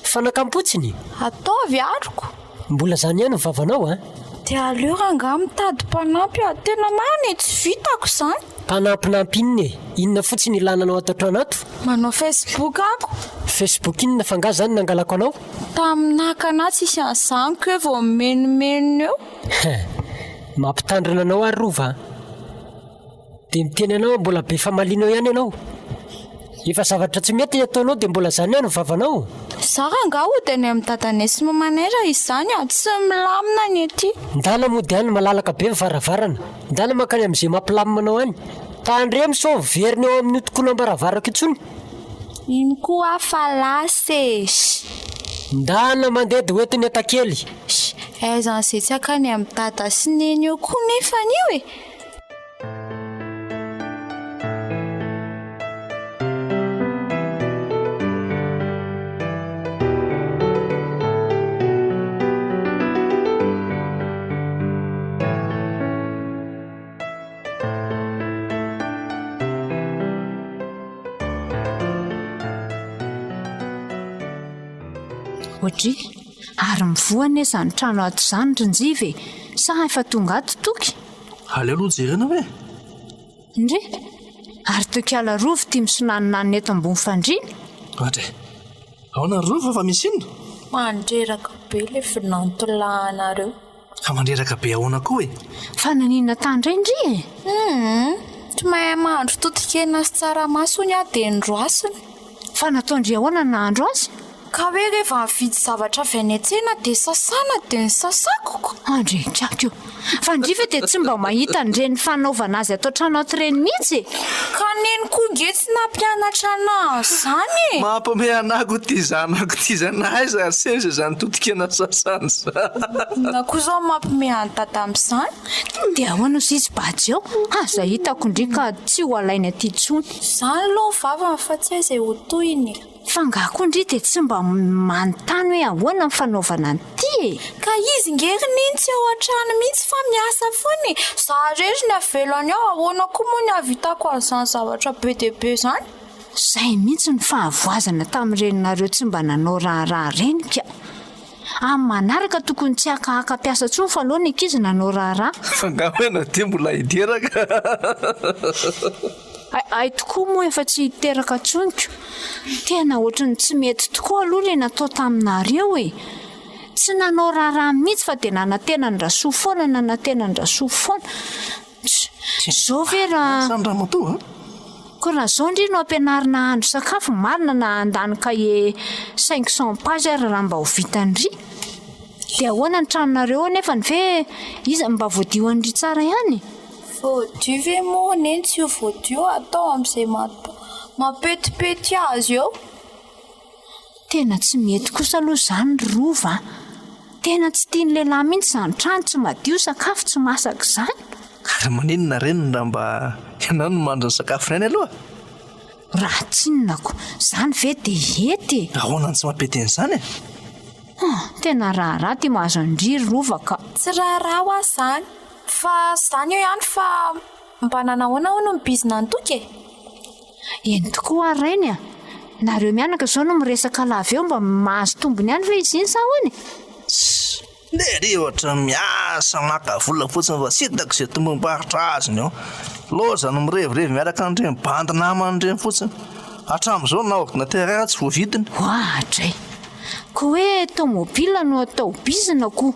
Fanakam-potsiny? Ataovy aroko! Mbola zany ihany ny vavanao a! Dia aleo rangahy mitady mpanampy a! Tena marina e, tsy vitako izany! Mpanampinampy inona e? Inona fotsiny ilana anao ato an-trano ato? Manao Facebook ako! Facebook inona fa angaha zany nangalako anao? Tamin'ny naka anah tsisy an'izany ko eo vao mimenomenona eo! Hein! Mampitandrina anao ary Rova a! Dia miteny anao aho mbola be famaliana eo ihany ianao. Efa zavatra tsy mety ny ataonao dia mbola zany ihany ny vavanao. Za rangaha hody any amin'ny dadanay sy mamanay raha izany a! Tsy milamina ny aty. Ndana mody any malalaka be ny varavarana. Ndana mankany amin'izay mampilamina anao any. Tandremo sao miverina eo amin'io tokonam-baravarako intsony. Iny koa aho fa lasa e! Sh! Ndana mandeha dia hoentiny atakely. Sh! Aiza an'izay tsy hankany amin'i dada sy neny eo koa nefany io e! Odry, ary mivoha anie izany trano ato izany ry Njiva e! Sa efa tonga ato Toky? Aleo aloha jerena hoe. Ndry! Ary toy kala rova ity misonaninanina eto ambony fandriana. Ohatra e! Ahoana ry rova fa misy inona? Mandreraka be le vinantolahinareo. Fa mandreraka be ahoana koa e? Fa naninona tany indray ndry e? Humm! Tsy mahay mahandro totokena sy tsaramaso hono aho dia noroasiny. Fa nataon-dry ahoana ny nahandro azy? Ka hoe rehefa mividy zavatra avy any an-tsena dia sasana dia nosasako ko. Andry kaky o! Fa ndry ve dia tsy mba mahita an'ireny fanaovana azy ato an-trano ato ireny mihitsy e? Ka neny koa nge tsy nampianatra anah an'izany e! Mampiomehy anah koa ity zanako ity zany, na aiza ary seza izany totokena sasana izany. Inona koa izao no mampiomehy an'i dada amin'izany? Dia ahoana ozy izy bajy eo? Aza hitako ndry ka tsy ho alainy aty intsony. Izany aloha ny vavany fa tsy hay izay ho tohiny e! Fa nga koa ndry dia tsy mba manontany hoe ahoana ny fanaovana an'ity e? Ka izy nge ry neny tsy ao an-trano mihitsy fa miasa foana e! Za rery no avelany ao, ahoana koa moa ny hahavitako an'izany zavatra be dia be izany? Izay mihitsy no fahavoazana tamin'ireninareo tsy mba nanao raharaha ireny ka! Amin'ny manaraka tokony tsy hakahaka mpiasa intsony fa aleo ny ankizy nanao raharaha. Fa nga hoe Nadia mbola hiteraka? Hay hay tokoa moa efa tsy hiteraka intsony ko! Tena ohatry ny tsy mety tokoa aloha ilay natao taminareo e! Tsy nanao raharaha mihitsy fa dia nanantena an-dRasoa foana, nanantena an-dRasoa foana. Tss, izao ve raha. Zany ramatoa a! Koa raha izao ndry no ampianarina hahandro sakafo, marina na handany cahier 500 pages ary raha mba ho vitan-dry. Dia ahoana ny tranonareo ao nefany ve iza mba voadio an-dry tsara ihany? Voadio ve moa neny tsy ho voadio atao amin'izay mampetipety azy eo. Tena tsy mety kosa aloha izany ry Rova a! Tena tsy tian'ny lehilahy mihitsy izany trano tsy madio, sakafo tsy masaka izany. Ary maninona reniny raha mba ianao no mahandro ny sakafony any aloha? Raha tsinona ko, izany ve dia hety e? Ahoana no tsy mampety an'izany e? Hum, tena raharaha ity mahazo an-dry ry Rova ka. Tsy raharaha hoa izany, fa izany eo ihany fa mba nanahoana hono ny bizina an'i Toky e? Eny tokoa ary rainy a! Nareo mianaka izao no miresaka lava eo mba mahazo tombony ihany ve izy iny sa ahoana e? Tssy! Lery ohatran'ny miasa maka vola fotsiny fa tsy hitako izay tombom-barotra azony eo. Lozany mirevirevy miaraka an'ireny bandy namany ireny fotsiny. Hatramin'izao na ordinateur ara tsy voavidiny. Oadray! Koa hoe tomobile no atao bizina ko!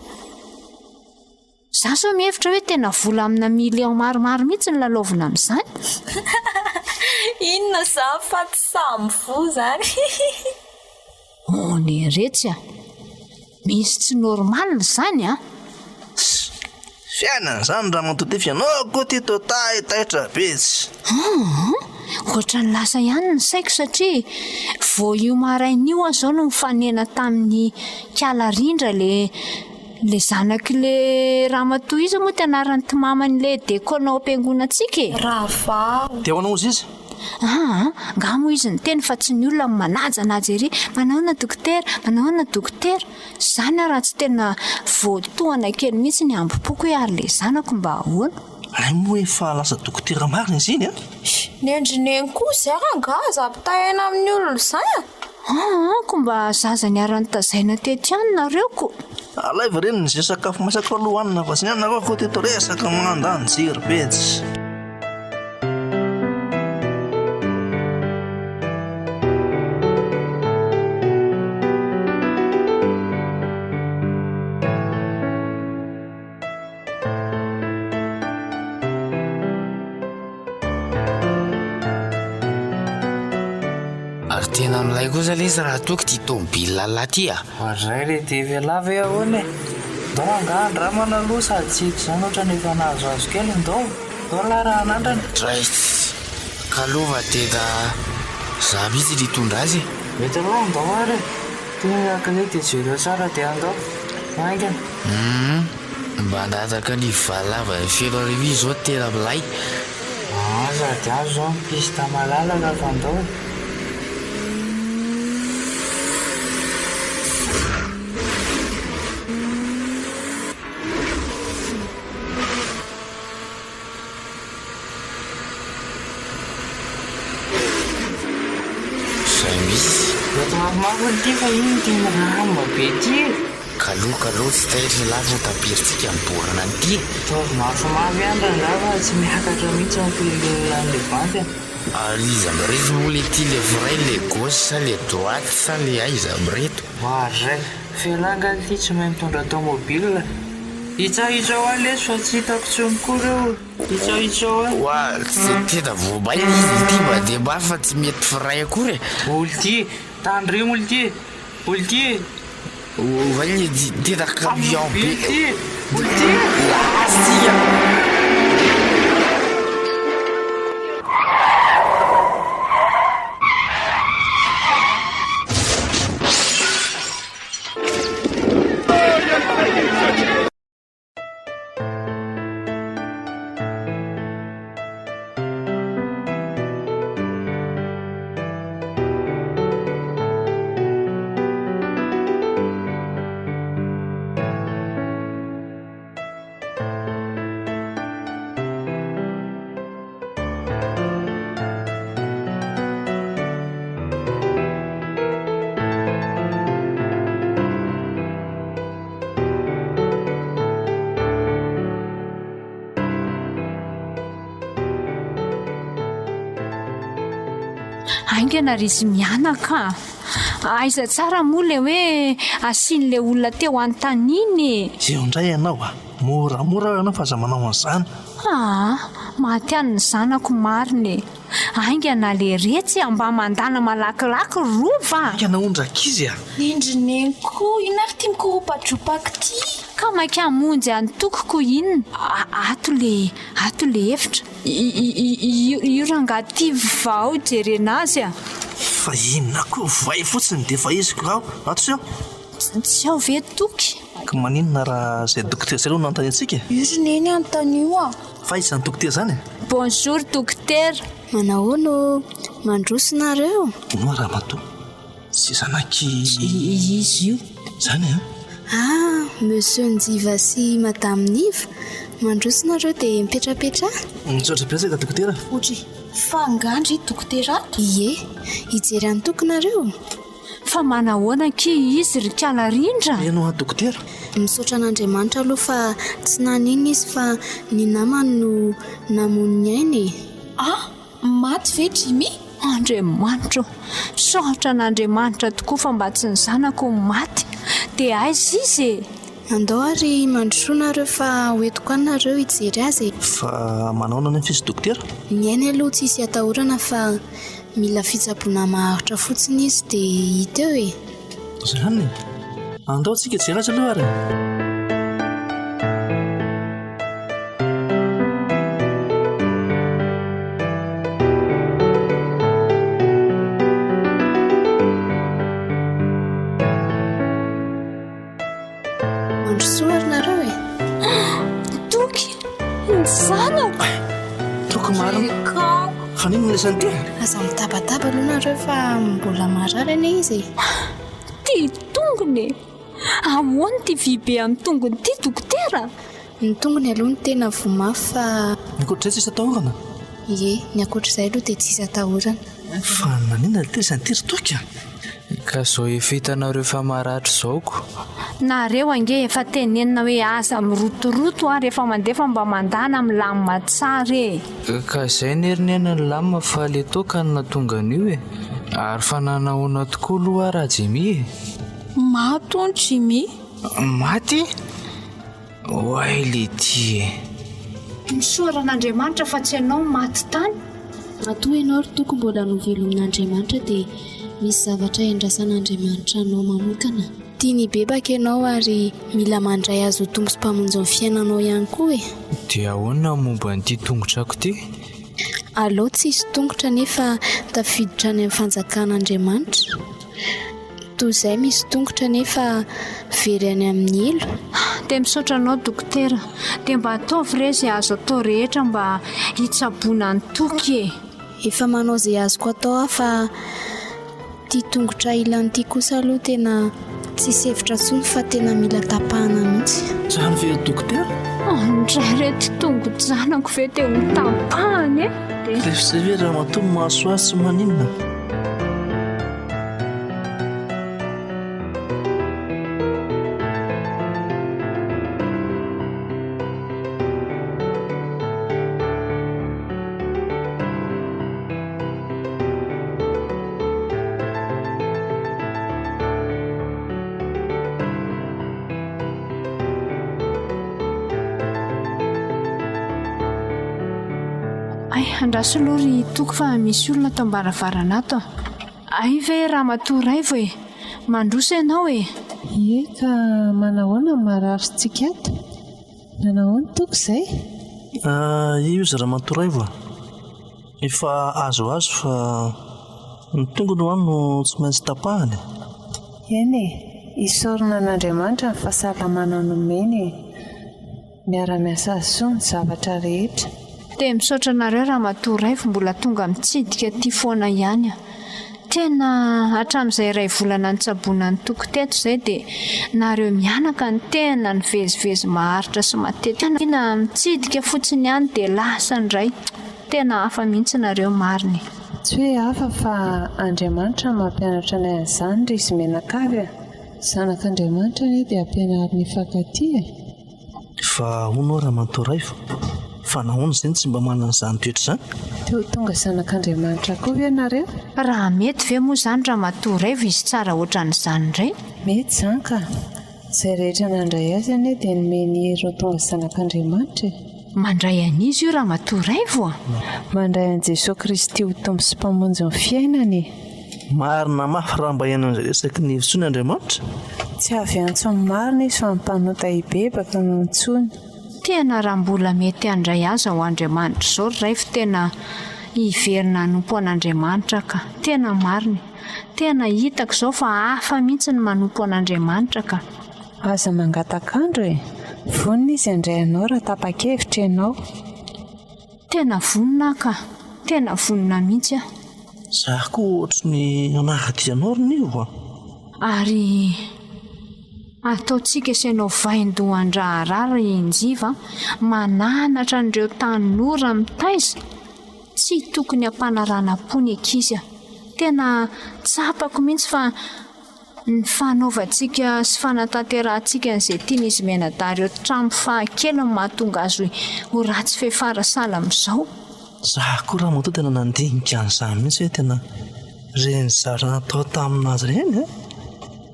Za zao mihevitra hoe tena vola amina millions maromaro mihitsy no lalaovina amin'izany. Inona izany fa tsy samy voa izany. On est retsy a! Misy tsy normal izany an! Tss! Fiainana izany ramatoa ty f'ianao koa ty toa taitaitra be tsy. Aa! Ohatran'ny lasa ihany ny saiko satria vao io maraina io aho izao no nifanena tamin'i Kiala Rindra le le zanak'le ramatoa iza moa ty anaran'ity maman'le dekona ao am-piangonantsika e! Ravao. Dia ahoana hozy izy? Aa! Nga moa izy niteny fa tsy ny olona no manajanaja ery, manahoana dokotera, manahoana dokotera. Zany aho raha tsy tena voatohana kely mihitsy ny hambom-poko hoe ary le zanako mba ahoana? Hay moa efa lasa dokotera marina izy iny an! Nendry neny koa zay rangaha aza ampitahaina amin'ny olona izay a! Aa ko mba zaza niara-nitazaina teto ihany nareo ko! Alaivo re ny ze sakafo masaka aloha hanina fa tsy ny anareo ko teto resaka mandany jiro be tsy. Ary tena milay kosa lesy raha toa k'ity tomobile lahy ty a! Oadray le devy ialahy ve ahoana e? Ndao angaha andramana aloha sady tsy hita izany ohatran'ny efa nahazoazo kely ndao! Ndao lahy raha hanandrana! Dray ka aloha fa tena za mihitsy no hitondra azy e! Mety aloha ndao ary e! Ty ny lakile dia jereo tsara dia andao! Haingana! Humm! Mba handatsaka ny valava feno arivo io zao tena milay! Aa sady azo zao ny piste malalaka fa ndao e! Zay mihitsy. Mety mafimafy ny ity fa iny ity miramba be ity e! Kaloha kaloha tsy taitra elah vao taperintsika ny borne an'ity e! Ataovy mafimafy ihany rangahy fa tsy miakatra mihitsy ny pilule an'le bandy a! Ary iza amin'ireto moa le ty le frein le gauche sa le droite sa le aiza amin'ireto? Oadray, f'elah angaha ity tsy mahay mitondra tomobile? Hitsahitsao ahy lesy fa tsy hitako tsony koa reo. Hitsahitsao ahy. Oa, tsy tena voamay le izy ity mandeha mafy fa tsy mety frein akory e. Olty, tandremo olty e! Olty e! Oay le tena camion be. Olty e! Olty e! Lasa Haingana ry izy mianaka a! Aiza tsara moa ilay hoe asian'ilay olona teo anontaniana e! Eo indray ianao a! Moramora aho ianao fa aza manao an'izany. Aa! Maty any ny zanako marina e! Haingana leretsy a! Mba mandana malakilaky rova a! Haingana hono rankizy a! Nendry neny koa, inona ary ity mikoropadropaka ity? Ka maika hamonjy an'i Toky ko inona? Ato le, ato le efitra. Io rangahy ity vao jerena azy a! Fa inona koa, voay fotsiny dia efa izy ko ato sy ao. Tsy ao ve Toky? Ka maninona raha izay dokotera izay aloha no anontaniantsika e? Io ry Neny anontanio a! Fa aiza izany dokotera izany e? Bonjour dokotera! Manahoana ô? Mandroso nareo? Inoa ramatoa? Tsy zanak'i. Izy io. Izany an? Ah! Monsieur Njiva sy Madame Niva, mandroso nareo dia mipetrapetraha. Misaotra betsaka dokotera. Ohatry, fa angaha ndry dokotera ato? Ie, hijery an'i Toky nareo? Fa manahoana akia izy ry kala Rindra? Eny hoa dokotera. Misaotra an'Andriamanitra aloha fa tsy naninona izy fa ny namany no namono ny ainy e! Ah! Maty ve Jimmy? Andriamanitra ô! Misaotra an'Andriamanitra tokoa fa mba tsy ny zanako no maty. Dia aiza izy e? Andao ary mandrosoa nareo fa ho entiko any nareo hijery azy e. Fa manaona anefa izy dokotera? Ny ainy aloha tsisy atahorana fa mila fitsaboana maharitra fotsiny izy dia hita eo e. Izany e! Andao tsika hijery azy aloha ary e. Mandrosoa ary nareo e. Toky, ny zanako. Toky marina. Fa n'inona ilay san'ity? Aza mitabataba aloha nareo fa mbola marary anie izy e. Ty tongony e. Ahoana ity vy be amin'ny tongony ity dokotera? Ny tongony aloha no tena voa mafy fa. Ny ankoatr'izay tsisy atahorana? Ie, ny ankoatr'izay aloha dia tsisy atahorana. Fa naninona ity san'ity ry Toky a? Ka zao efa hitanareo fa maratra izao ko. Nareo ange efa tenenina hoe aza mirotoroto a rehefa mandeha fa mba mandana milamina tsara e. Ka zay ne ry neny nilamina fa le toaka no nahatonga an'io e. Ary fa nanahoana tokoa aloha aho Rajimmy e? Maty hono Jimmy. Maty? Oay letia e! Misaora an'Andriamanitra fa tsy ianao no maty tany. Matoa ianao ry Toky mbola novelomin'Andriamanitra dia misy zavatra iandrasan'Andriamanitra anao manokana. Tiany hibebaka ianao ary mila mandray Azy ho Tompo sy Mpamonjy ny fiainanao ihany koa e! Dia ahoana ny momba an'ity tongotrako ity? Alao tsisy tongotra nefa tafiditra any amin'ny fanjakan'Andriamanitra. Toy izay misy tongotra nefa very any amin'ny helo. Dia misaotra anao dokotera. Dia mba ataovy re izay azo atao rehetra mba hitsaboana an'i Toky e. Efa manao izay azoko atao aho fa ity tongotra ilany ity kosa aloha tena tsisy hevitra intsony fa tena mila tapahana mihitsy. Izany ve ry dokotera? Andray re ity tongo-janako ve dia ho tapahana e? Rehefa izay ve ramatoa mahasoa azy tsy maninona? Hay, andraso aloha ry Toky fa misy olona ato am-baravarana ato a. Hay ve Ramatoa Raivo e! Mandroso ianao e! Ie ka manahoana ny mararintsika ato? Nanahoana Toky izay? Io izy Ramatoa Raivo a! Efa azoazo fa ny tongony hoa no tsy maintsy tapahana e! Eny e! Isaorana an'Andriamanitra ny fahasalamana nomeny e! Miara-miasa soa ny zavatra rehetra. Dia misaotra anareo Ramatoa Raivo mbola tonga mitsidika aty foana ihany a! Tena hatramin'izay iray volana nitsaboana an'i Toky teto izay dia nareo mianaka no tena nivezivezy maharitra sy matetika. Tena mitsidika fotsiny ihany dia lasa indray. Tena hafa mihitsy nareo marina e! Tsy hoe hafa fa Andriamanitra no mampianatra anay an'izany ry izy mianakavy a! Zanak'Andriamanitra anie dia ampianariny hifankatia e! Fa hono hoa Ramatoa Raivo, fa nahoana izay no tsy mba manana izany toetra izany? Te ho tonga zanak'Andriamanitra koa ve nareo? Raha mety ve moa izany Ramatoa Raivo izy tsara ohatran'izany indray? Mety izany ka! Izay rehetra nandray azy anie dia nomeny hery ho tonga zanak'Andriamanitra e! Mandray an'iza io Ramatoa Raivo a? Mandray an'i Jesoa Kristy ho Tompo sy Mpamonjy ny fiainany e! Marina mafy raha mba hihaino an'izay resaky ny intsony Andriamanitra. Tsy avy antso ny marina izy fa ny mpanota hibebaka no antsoiny. Tena raha mbola mety handray azy ao Andriamanitra izao ry Raivo tena hiverina hanompo an'Andriamanitra aho ka. Tena marina e. Tena hitako izao fa hafa mihitsy ny manompo an'Andriamanitra ka. Aza mangatak'andro e! Vonona izy handray anao raha tapa-kevitra ianao. Tena vonona aho ka! Tena vonona mihitsy aho. Za koa ohatry ny hanara-dia anao ry Nivo a! Ary ataontsika sy ianao vaindohan-draharaha ry Njiva a! Mananatra an'ireo tanora mitaiza, tsy tokony hampanarana-po ny ankizy a! Tena tsapako mihitsy fa Ny fanaovantsika sy fanatanterahantsika an'izay tian'izy mianadahy ireo hatramin'ny fahakeliny no mahatonga azy ho ratsy fefara sahala amin'izao. Za koa ramatoa tena nandinika an'izany mihitsy hoe tena ireny zavatra natao tamin'azy ireny an!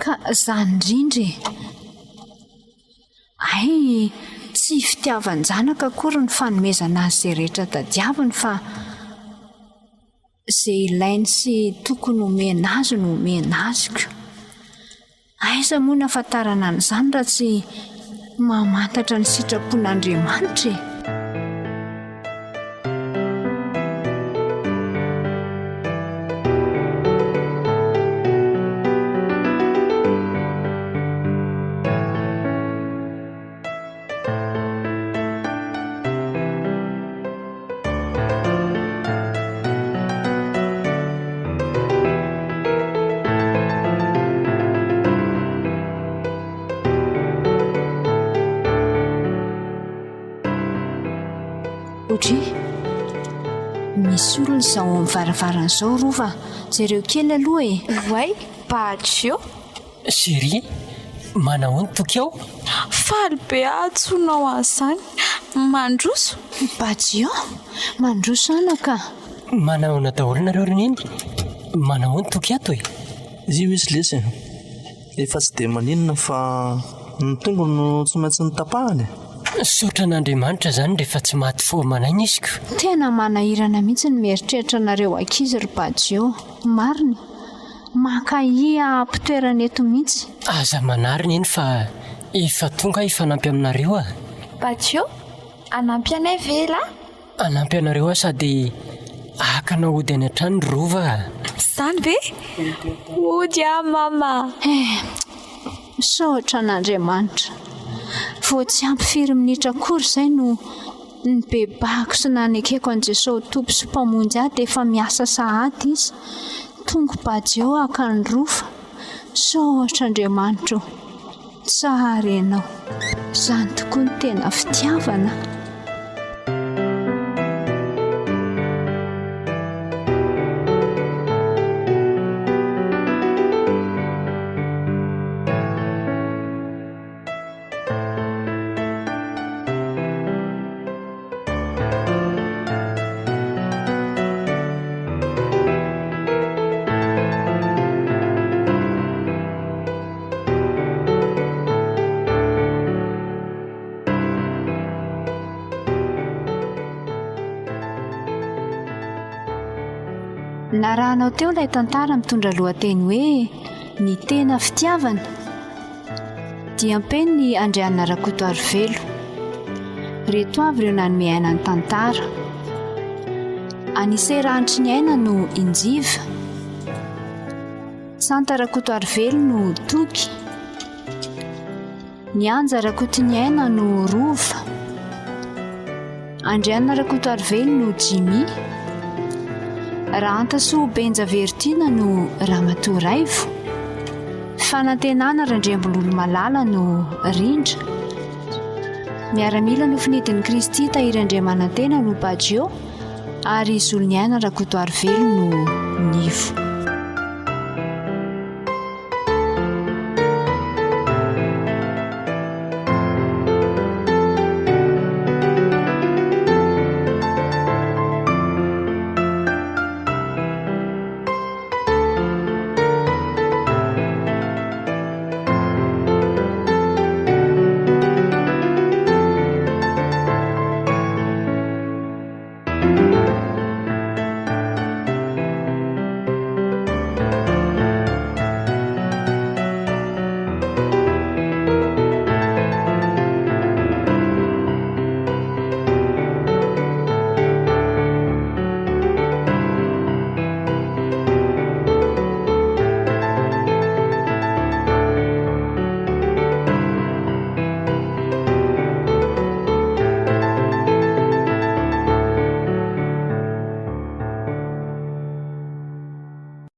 Ka zany indrindra e! Hay, tsy fitiavan-janaka akory ny fanomezana azy izay rehetra tadiaviny fa izay ilainy sy tokony homena azy no omena azy ko. Aiza moa no ahafantarana an'izany raha tsy mamantatra ny sitrapon'Andriamanitra e? Odry, misy olona izao ao amin'ny varavarana izao Rova, jereo kely aloha e. Oay, Bajo. Chérie, manahoana Toky ao? Faly be aho antsoinao an'izany. Mandroso. Bajo, mandroso anaka. Manahoana daholo nareo ry Neny? Manahoana Toky ato e? Io izy lesy e. Efa tsy dia maninona fa ny tongony no tsy maintsy notapahana e. Misaotra an'Andriamanitra izany rehefa tsy maty fo aman'aina izy ko. Tena manahirana mihitsy ny mieritreritra anareo ankizy ry Bajo. Marina. Mankahia am-pitoerana eto mihitsy. Aza manary Neny fa efa tonga aho hifanampy aminareo a! Bajo, hanampy anay ve elah? Hanampy anareo aho sady haka anao hody any an-trano ry Rova a! Izany ve? Hody aho mama! Eh! Misaotra an'Andriamanitra. Vao tsy ampy firy minitra akory izay no nibebahako sy nanekeko an'i Jesoa ho Tompo sy Mpamonjy ahy dia efa miasa sahady Izy. Tongo Bajeo haka ny rofa. Misaotra Andriamanitra o! Tsara ianao. Izany tokoa no tena fitiavana. Narahanao teo ilay tantara mitondra lohateny hoe Ny tena fitiavana. Diam-penin'i Andrianina Rakotoarivelo. Reto avy ireo nanome aina ny tantara. Anise Rahantriniaina no Injiva. Santa Rakotoarivelo no Toky. Ny Anja Rakotoniaina no Rova. Andrianina Rakotoarivelo no Jimmy. Rahantasoa Benja Veritiana no Ramatoa Raivo. Fanantenana Randriambololomalala no Rindra. Miaramila nofinidin'i Kristy Tahiry Andriamanantena no Baggio ary Zoloniaina Rakotoarivelo no Nivo.